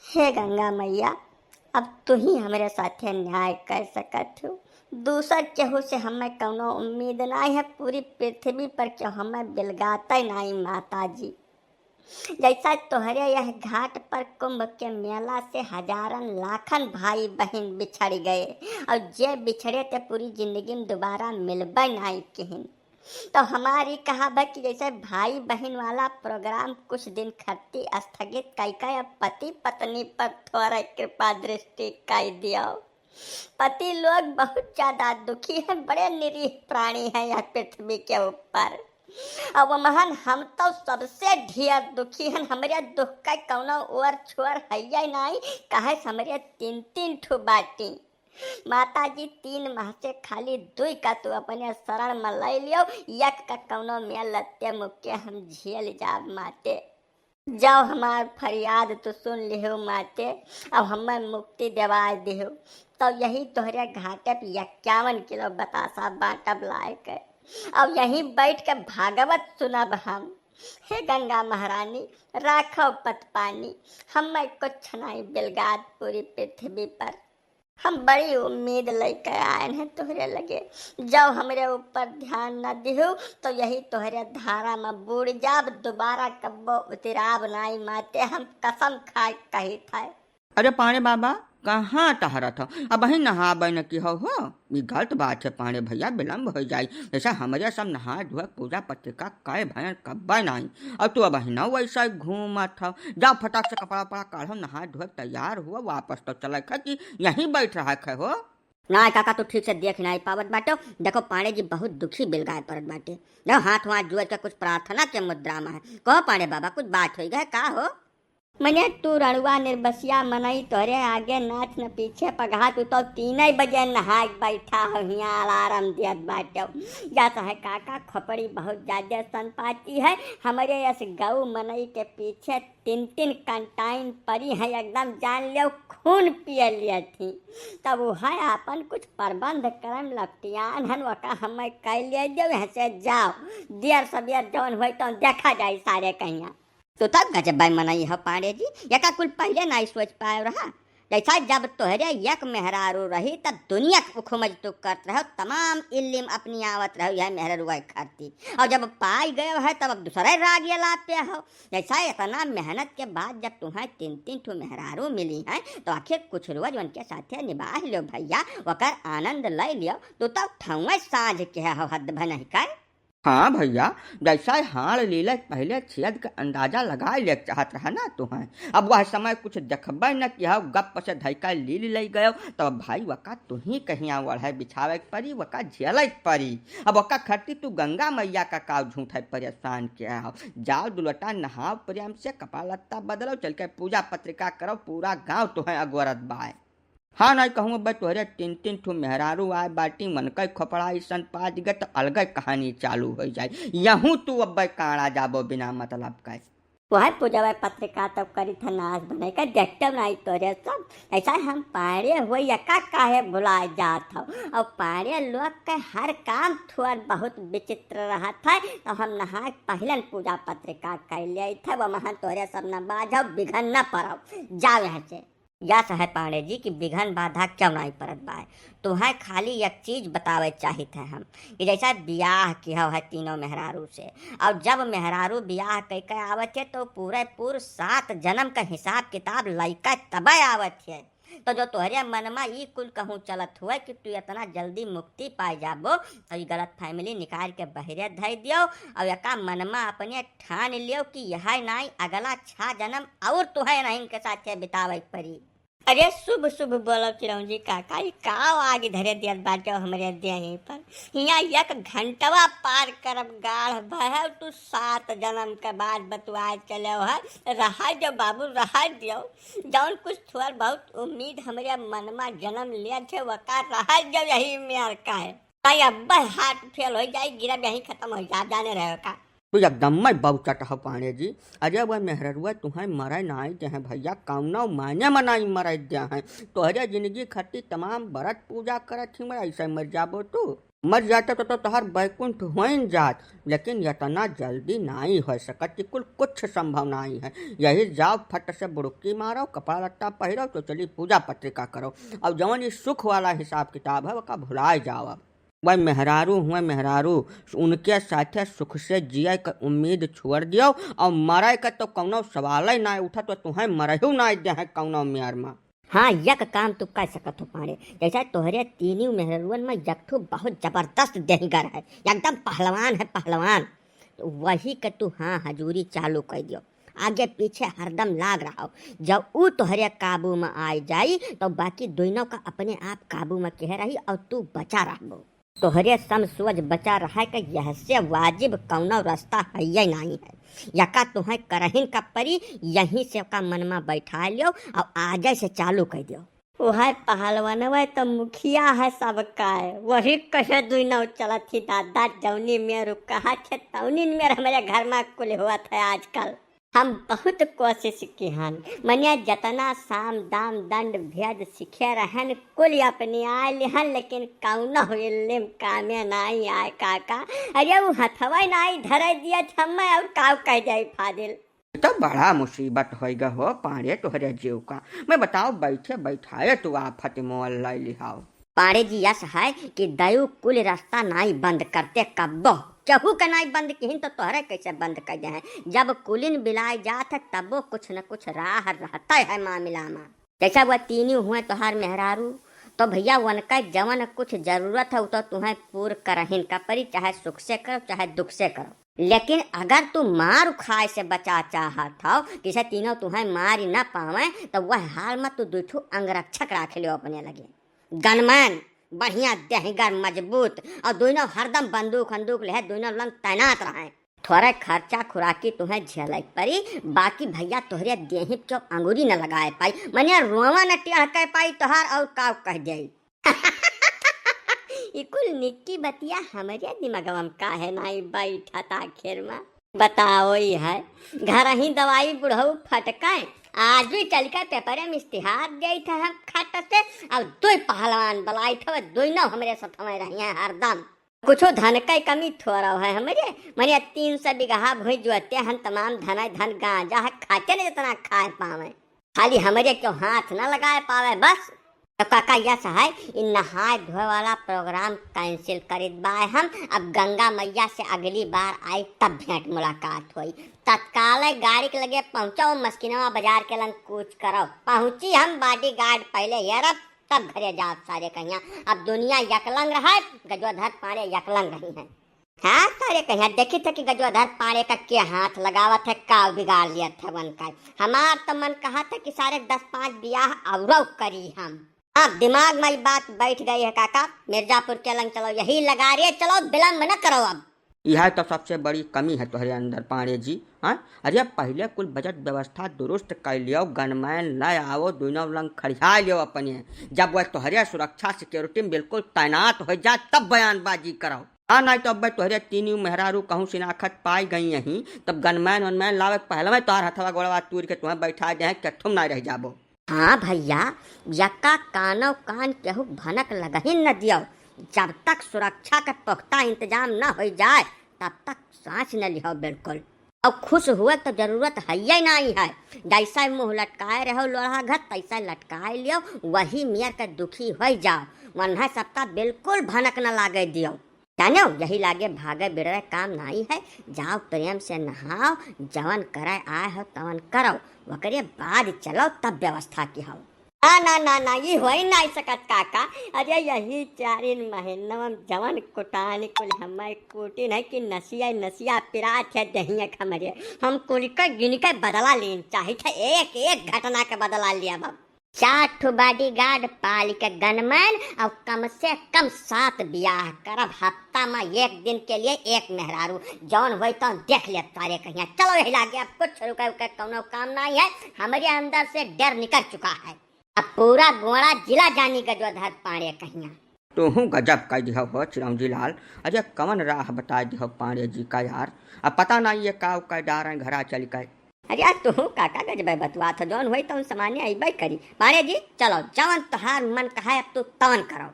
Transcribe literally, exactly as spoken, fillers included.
हे गंगा मैया, अब तू ही हमरे साथे न्याय कर सकत हो। दूसर केहू से हमें कौनो उम्मीद नाई है, पूरी पृथ्वी पर केहू हमें बिलगाते नाई माता जी। जैसा तोहरे यह घाट पर कुंभ के मेला से हजारन लाखन भाई बहिन बिछड़ गए, और जे बिछड़े ते पूरी जिंदगी में दोबारा मिलबे नाई किहिन। तो हमारी कहा बा कि जैसे भाई बहिन वाला प्रोग्राम कुछ दिन खत्ती स्थगित कई के अब पति पत्नी पर थोड़ा कृपा दृष्टि कई दियो। पति लोग बहुत ज्यादा दुखी हैं, बड़े निरीह प्राणी हैं यह पृथ्वी के ऊपर। अब महन हम तो सबसे ढेर दुखी हैं, हमरे दुख का कौनो ओर छोर है नाई, काहे से हमरे तीन तीन ठो बाटी। माता जी, तीन माह से खाली दुई का तू अपने शरण में ले लियो, एक का कौनो मेल लत्ते मुक्के हम झेल जाब माते। जाओ हमार फरियाद तू सुन लिहो माते, अब हमें मुक्ति देवाय दिहो। तो यही तोहरे घाटे पे इक्यावन किलो बतासा बांटब लाए के, अब यहीं बैठ के भागवत सुनब हम। हे गंगा महारानी, राखो पत पानी, हमें कुछ नाई बिलगात पूरी पृथ्वी पर। हम बड़ी उम्मीद लइके आयन हैं तोहरे लगे। जब हमरे ऊपर ध्यान न दिहु, तो यही तोहरे धारा में बूड़ जाब, दोबारा कब्बो उतराब नाई माते, हम कसम खाए कही थे। अरे पांड़े बाबा, कहाँ टहरत हो? अबहीं नहाबे न किहो हो। ई गलत बात है पांड़े भैया, विलम्ब हो जाई। जैसे हमरे सब नहा धोए पूजा पत्रिका कई भयन कब्बे नाई, और तू अबहीं ना वैसा ही घूमत हो। जाओ फटाक से कपड़ा उपड़ा काढ़ो, नहा धोए तैयार हुआ, वापस तो चले खे कि यहीं बैठ रहा खे हो। ना काका, तू ठीक से देख नाई पावत बाटो। देखो पांड़े जी बहुत दुखी बिलगाए परत बाटे। देखो हाथ वाथ जोड़ के कुछ प्रार्थना के मुद्रा में है। कहो पांड़े बाबा, कुछ बात होई गए का हो? मने तू रणुआ निर्बसिया मनई, तोहरे आगे नाच न पीछे पगहा, तू तो तीन बजे नहाए के बैठा हो, हियाँ अलार्म दियत बाटे। या तो है काका, खोपड़ी बहुत ज्यादा सनपाती है, हमरे यस गऊ मनई के पीछे तीन तीन कंटाइन पड़ी है, एकदम जान लियो खून पिए लिए थी। तब वो है अपन कुछ प्रबंध करम लपटियान हन, वका हमें कह लिए जो यहाँ से जाओ, देर सबेर जौन होई तो देखा जाई सारे कहिया। तो तब गजब मनई हो पांड़े जी, यका कुल पहले नाई सोच पाए रहा। जैसा जब तोहरे एक मेहरारू रही, तब दुनिया के उखमज तू करत रहो, तमाम इल्लिम अपनी आवत रहो, यह मेहरारू के खातिर। और जब पाई गए है, तब अब दूसरे राग ये लापे हो। जैसा इतना मेहनत के बाद जब तुम्हें तीन तीन ठो मेहरारू मिली हैं, तो आखिर कुछ रोज उनके साथे निबाह लियो भैया, वकर आनंद ले लियो। तू तो ठौए साँझ के हो, हद भनही कर। हाँ भैया, जैसा हाड़ लीले पहले छेद के अंदाजा लगा ले चाहत रहा ना तुहें, अब वह समय कुछ देखबे न किहो, गप से धैका लील ले गयो, तब भाई वका तुही कहिया ओढ़े बिछावे के परी, वका झेले के परी। अब वका खट्टी तू गंगा मैया का काव झूठे परेशान किहो। जाओ दुलटा नहाओ प्रेम से, कपड़ा लत्ता बदलो, चल के पूजा पत्रिका करो, पूरा गाँव तुहें अगोरत बाय। हाँ, नाई कहूँ अब्बे तोहरे तीन तीन ठो मेहरारू आए बाटी, मन के खोपड़ा अइसन पाज गए, तो अलगे कहानी चालू हो जाए। यहूँ तू अब्बे काड़ा जाबो बिना मतलब के। वह पूजवा पत्रिका तब करी था नाश बने का, देखते नाई तोरे सब। ऐसा हम पाड़े हुए यका काहे भुला जात हो। और पाड़े लोग के हर काम थोड़ बहुत विचित्र रहा था, तो हम नहा के पहलन पूजा पत्रिका कर ले थे, वो महान तोरे सब न बाजो, बिघन न पड़ो, जाओ यहाँ से। या सहे पांड़े जी कि बिघन बाधा क्यों नाई परत बाय। तुहें खाली एक चीज बतावे चाहित है हम कि जैसा बियाह किहो है तीनों मेहरारू से, और जब मेहरारू बियाह कई के आवत है तो पूरे पूर सात जन्म का हिसाब किताब लइका तबे आवत है। तो जो तोहरे मन में ई कुल कहूँ चलत हुए कि तू इतना जल्दी मुक्ति पाए जाबो, तो ई गलत फैमिली निकाल के बहरे धई दियो और एका मन में अपने ठान लियो कि यह नाई अगला छह जन्म और तुहें नहीं के साथे बितावे के पड़ी। अरे शुभ शुभ बोलो चिरौंजी काका, ई काव आग धरे दियत बाटे हमरे देही पर। हियाँ एक घंटवा पार करब गाढ़ भय, तू सात जन्म के बाद बतुआए चले है। रहा जो बाबू, रहा दियो। जौन कुछ थोड़ बहुत उम्मीद हमरे मन में जन्म लिया थे, वका रहा जो यही मेर का है। भाई अब्बे हार्ट फेल हो जाए, गिरब यहीं खत्म हो जाए, जाने रहे का। तू एकदम में बहुचट हो पांड़े जी। अरे वह मेहररुआ तुहें मरे नाई दे हैं भैया, कौनो माने में नाई मरे दे हैं। तोहरे जिंदगी खट्टी तमाम बरत पूजा करत ही मरे, ऐसे मर जाबो तू। मर जाते तो, तो तोहर बैकुंठ होइन जात, लेकिन यतना जल्दी नाई होइ सकत, कि कुल कुछ संभव नाई है। यही जाओ, फट से बुड़की मारो, कपड़ा लत्ता पहिरो, तो चली पूजा पत्रिका करो। अब जवन ई सुख वाला हिसाब किताब है, ओका भुलाए जाओ। अब वह मेहरारू हुए मेहरारू, उनके साथे सुख से जिए क उम्मीद छोड़ दियो, और मरे क तो कौनो सवाल ही ना उठत, तो तुहें मरहू ना दे है कौनो मेहर मा। हाँ, यक काम तू कर सकत हो पाड़े। जैसे तोहरे तीनों मेहररुअन में यक ठो बहुत जबरदस्त देहगर है, एकदम पहलवान है, पहलवान। वही के तू हाँ हजूरी चालू कर दियो, आगे पीछे हरदम लाग रहो। जब ऊ तोहरे काबू में आ जाई, तो बाकी दोनों का अपने आप काबू में कह रही और तू बचा रहबो। तोहरे समसुअज बचा रहे के यहसे वाजिब कौनो रास्ता हइये नाहीं है। यका तुहें करहिन का परी, यहीं से का मन में बैठा लियो और आजे से चालू कर दियो। उहे पहलवनवे तो मुखिया है सबका है, वही कहे दुई नौ चलत ही दादा, जौनी मेर उ कहा थे तौनी मेर हमरे घर में कुल हुआ था आजकल। हम बहुत कोशिश किहन, मने जतना साम दाम दंड भेद सीखे रहन, कुल अपने आए लिहन, लेकिन कौनो इल्म कामे नाई आए काका। अरे उ हथवा नाई धरे दिया हमें, और काव कह जाई फादिल। तो बड़ा मुसीबत होइगा हो पाड़े तोहरे जीव का। मैं बताओ बैठे बैठाए तू आफत मोल लाई लिहाओ। पाड़े जी यस है कि दयु कुल रास्ता नाई बंद करते कब्बो। केहू के नाई बंद किहिन तो तोहरे कैसे बंद कर दे हैं? जब कुलिन बिलाए जात है तबो कुछ न कुछ राह रहता है मामला में। जैसा वह तीनों हुए तोहार मेहरारू, तो भैया उनका जवन कुछ जरूरत है उ तो तुहें पूर करहिन का परी, चाहे सुख से करो चाहे दुख से करो। लेकिन अगर तू मार खाए से बचा चाहत हो, जिसे तीनों तुहें मारी न पावे, तो वह हाल में तू दुठू अंगरक्षक राख लियो अपने लगे। गनमैन, बढ़िया देहगर मजबूत, और दोनों हरदम बंदूक वंदूक लेहे दोनों लन तैनात रहे। थोड़े खर्चा खुराकी तुहें झेले परी, बाकी भैया तोहरे देही क्यों अंगुरी न लगाए पाई, मने रोवा न टेढ़ कर पाई तोहार, और का कह दे। ई कुल निक्की बतिया हमरे दिमागवा में काहे नाई बैठत आखिर में? बताओ ही है, घर ही दवाई बुढ़ऊ फटकाए, आज भी चल के पेपरे में इश्तिहार देत है हम खट से, अब दुई पहलवान बुलाइत हवे, दुइनो हमरे साथ में रहिए हरदम। कुछो धन के कमी थोड़ा है हमरे, मने तीन सौ बीघा भुई जोते हन, तमाम धन है, धन गांजा है, खाते न जितना खाए पावे। खाली हमरे क्यों हाथ न लगाए पावे बस। तो काका यस है, इ नहाए धोए वाला program cancel करित बाय हम। अब गंगा मैया से अगली बार आई तब भेंट मुलाकात होई। तत्काल गाड़ी के लगे पहुँचो, मस्किनवा बाजार के लंग कूच करो। पहुँची हम bodyguard पहले हेरब, तब घरे जाब सारे कहिया। अब दुनिया यकलंग रहे, गजोधर पांड़े यकलंग रही हैं। हाँ, सारे कहिया देखी थे कि गजोधर पांड़े का के हाथ लगावत है, का बिगाड़ लिया था वन का। हमार तो मन कहा था कि सारे दस पाँच बियाह औरो करी हम। अब दिमाग में ई बात बैठ गई है काका, मिर्जापुर के लंग चलो, यही लगा रे चलो, विलम्ब न करो अब। यह तो सबसे बड़ी कमी है तोहरे अंदर पांड़े जी। हाँ, अरे पहले कुल बजट व्यवस्था दुरुस्त कर लियो, गनमैन ले आओ, दोनों लंग खड़िया लियो अपने। जब वह तोहरे सुरक्षा security में बिल्कुल तैनात हो जाए तब बयानबाजी करो। हाँ, नाहीं तो अब तोहरे तीनों मेहरारू कहूँ सिनाखत पाई गई यहीं, तब गनमैन वनमैन लावे के पहले में तोहार हथवा गोड़वा तूर के तुहें बैठा दे हैं, केथुम नाहीं रह जाबो। हाँ भैया, यका कानो कान केहू भनक लगहिन न दियो। जब तक सुरक्षा के पुख्ता इंतजाम न हो जाए, तब तक सांस न लिहो बिल्कुल। और खुश हुए तो जरूरत है ही नहीं है, जैसा मुंह लटकाए रहो लोढ़ा घर, तैसा लटकाए लियो, वही मेर के दुखी हो जाओ। वन्हा सबका बिल्कुल भनक न लागे दियो। जानो, यही लागे भागे बिड़रे काम नाई है। जाओ प्रेम से नहाओ, जवन करे आए हो तवन करो, ओकरे बाद चलो तब व्यवस्था की हो। ना, ना, ना, ना, ई होई नाई सकत काका। अरे यही चारिन महीनवा में जवन कुटानी कुल हमारे कुटिन है कि नसिया, नसिया पिरात है दहिया के हमरे। हम कुल के गिन के बदला लेन चाहित है, एक, एक घटना के बदला लिया बाबू। चार ठो bodyguard पाल के गनमैन और कम से कम सात बियाह करब, हफ्ता में एक दिन के लिए एक मेहरारू, जौन होई तौन देख ले तारे कहिया। चलो यही लागे, अब कुछ रुके उके कौनो काम नहीं है, हमरे अंदर से डर निकल चुका है। अब पूरा गोंडा जिला जानी गजोधर पांड़े कहिया। तोहू गजब कह दिहो हो चिरौंजी लाल, अरे कवन राह बताए दिहो पांड़े जी का यार, अब पता नहीं ये का उका डारें घरा चल के। अरे यार, तू काका गजबे बतुआत हो, जौन होई तौन सामने अइबे करी। पांड़े जी, चलो, जवन तोहार मन कहे, अब तू तवन करो।